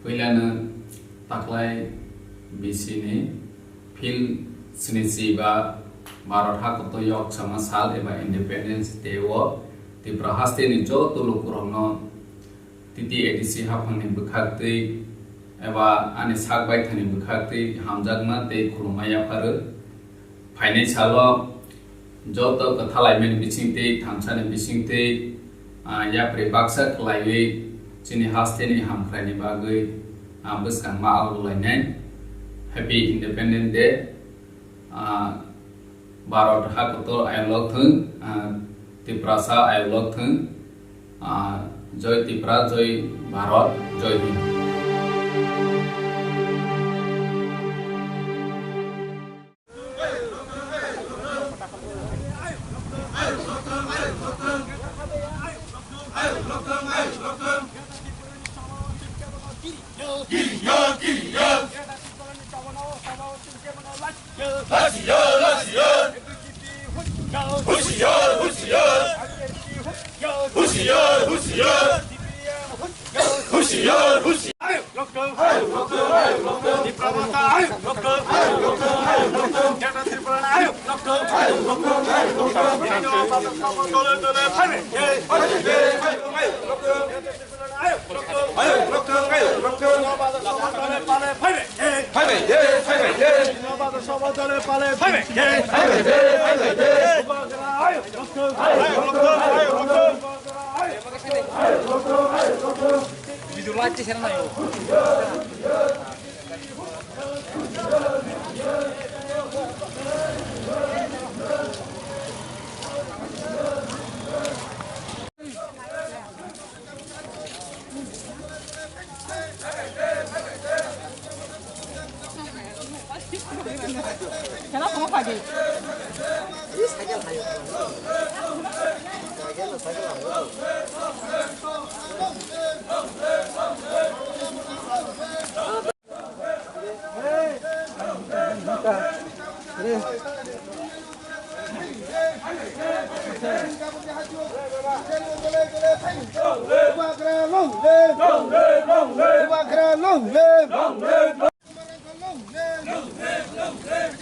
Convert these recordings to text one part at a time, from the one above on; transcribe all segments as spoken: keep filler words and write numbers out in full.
Puilano taklai bisini phil snichi ba Bharat hakoto yok sama sal eba Independence Day o Tripura hasteni joto lukurokno T T A D C haphangni bwkhaktwi eba ani sak baithani bwkhaktwi hamjakma tei khulumma yapharwi. Phainai salo joto kwthalaimani bisingtwi, thamsani bisingtwi, ah, yapri baksa khlaiwi chini hasteni hamkraini bagwi, ah, bwskangma algolainai. Happy Independence Day. Ah, Bharat hakotor ayolok thung, ah, Tiprasa ayolok thung, ah, Joy Tripura, Joy Bharat, Joy Hind. Hushiyar, hushiyar. Hushiyar, hushiyar. Hushiyar, hushiyar. Bubagra long live! Long live, long live! Bubagra long live! Long live, long live! Long live, long live!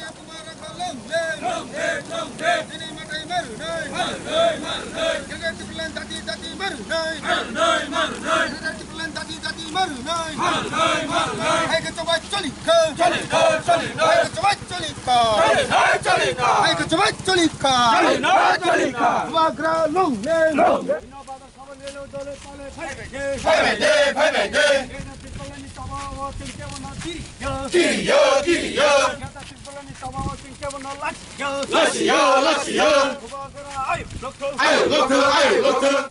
Bubagra long live! Long live, long live! Tini matai maru nai! Maru nai, maru nai! Greater Tipraland jati, jati maru nai! Maru nai, maru nai! Greater Tipraland jati, jati maru nai! Maru nai, maru nai! Hai ke chobai choli kha! Choli kha, choli kha! Hai ke chobai choli kha! Choli kha, choli kha! Hai ke chobai choli kha! Choli kha, choli kha! Bubagra long live! Long live! Phaibai de, phaibai de. Tiriyo, tiriyo. Lasiyo, lasiyo. Ayo, lokthung, ayo, lokthung.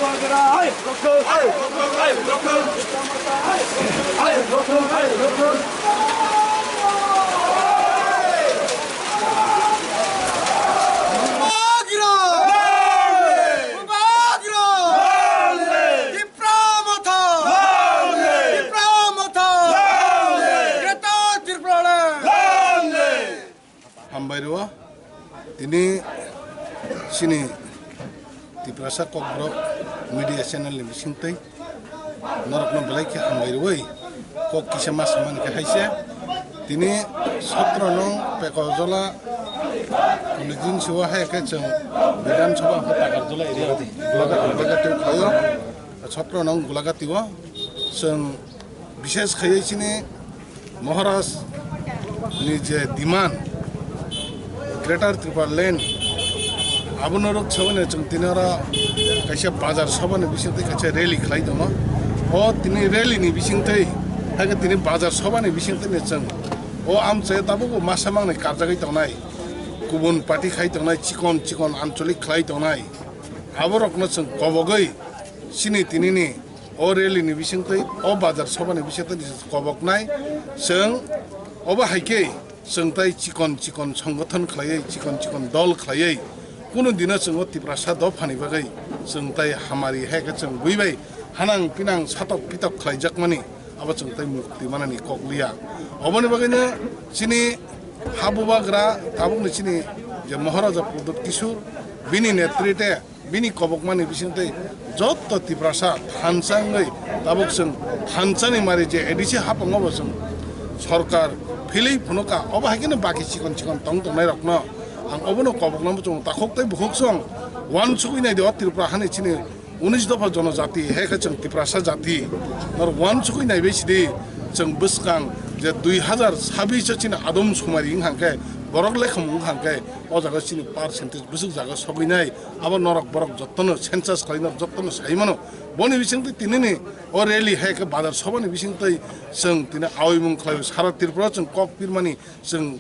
Bubagra! Bubagra! Tipra Motha! Tipra Motha! Greater Tipraland! Hambai rwo. Tini chini Tiprasa Kokborok media channel ni bisingtwi norokno belai khe hambai rwui kok kisa ma samani khe haise. Tini sotro nong Pekojola constituency o hai khe chwng Bidhan Sabha hwnkhe Takarjola area o Gulagati khlaio. Sotro nong Gulagati o chwng bishes khaiwi chini Maharaj ni je demand Greater Tripura Land abono rwk sabaino chwng tini oro kaisa bazar sabha ni bisingtwi kaisa rally khlai tongo. O tini rally ni bisingtwi, hai khe tini bazar sabha ni bisingtwi ni chwng o amchai tabukbo masa mangnai karjagwi tongnai, kubun party khai tongnai, chikon chikon ancholik khlai tongnai, aborokno chwng kobogwi chini tinini o rally ni bisingtwi, o bazar sabha ni bisingtwi koboknai chwng. Obo hai khe chwng tai chikon chikon songgothon khlaiwi, chikon chikon dol khlaiwi, kunu dino chwng o Tiprasa dophani bagwi chwng tai hamari hai khe chwng buibai hanang pinang satok pitok khlaijakmani, abo chwng tai mukti manani kok liya. Oboni bagwino chini habubagra tabukni chini je Maharaja Pradyut Kishore bini netrite bini kobokmani bisingtwi jotto Tiprasa thansa wngwi tabuk chwng thansani mari je A D C hapango bo chwng sorkar philwi phunukha, obo hai kheno baki chikon chikon tong tongnairokno ang obono kobokna muchungo. Takhuk tei bukhuk chwng uansugwi naidi o Tripura hani chini unis dopha jonojati, hai khe chwng Tiprasa jati nor uansugwi naibai sidi chwng bwskang je dui hazar sabbish o chini adom sumari wng hang khe, borok lekham wng hang khe, o jaga chini percentage bwswk jaga sogwi nai. Abo norok borok jottono census khlainai, jottono sai mano. Boni bisingtwi tinini o rally hai khe bazar sabha ni bisingtwi chwng tini aoimung khlai sara Tripura chwng kok pirmani chwng,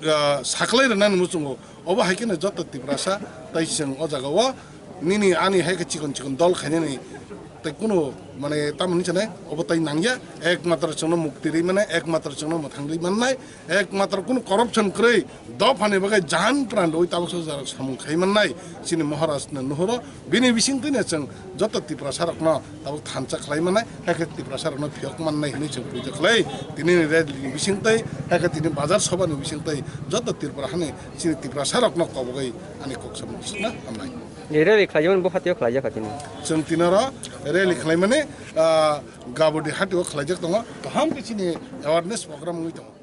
ah, saklai rwnani muchungo. Obo hai kheno joto Tiprasa tai chwng o jaga o nini ani hai khe chikon chikon dol khainani tai kunu mane tamoni chanai obo tai nangya, ekmatro chwngno mukti rwi mannai, ekmatro chwngno mwthang rwi mannai, ekmatro kunu corruption kwrwi dophani bagwi jahan pran rwi tabuk sajak samung khai mannai chini Maharaj no nuhuro. Bini bisingtwino chwng joto Tiprasa rokno tabuk thansa khlai mannai, hai khe Tiprasa rokno phiyok mannai hinwi chwng puja khlai. Tini ni rally ni bisingtwi, hai khe tini bazar sabha ni bisingtwi joto Tripura hani chini Tiprasa rokno kobogwi ani kok samung sukna hamnai. Ni rally khlaijak bo hatio khlaijak kha tini. Chwng tinaro rally khlaimani, ah, Gabodi hatio khlaijak tongo. Kaham khe chini awareness program wngwi tongo.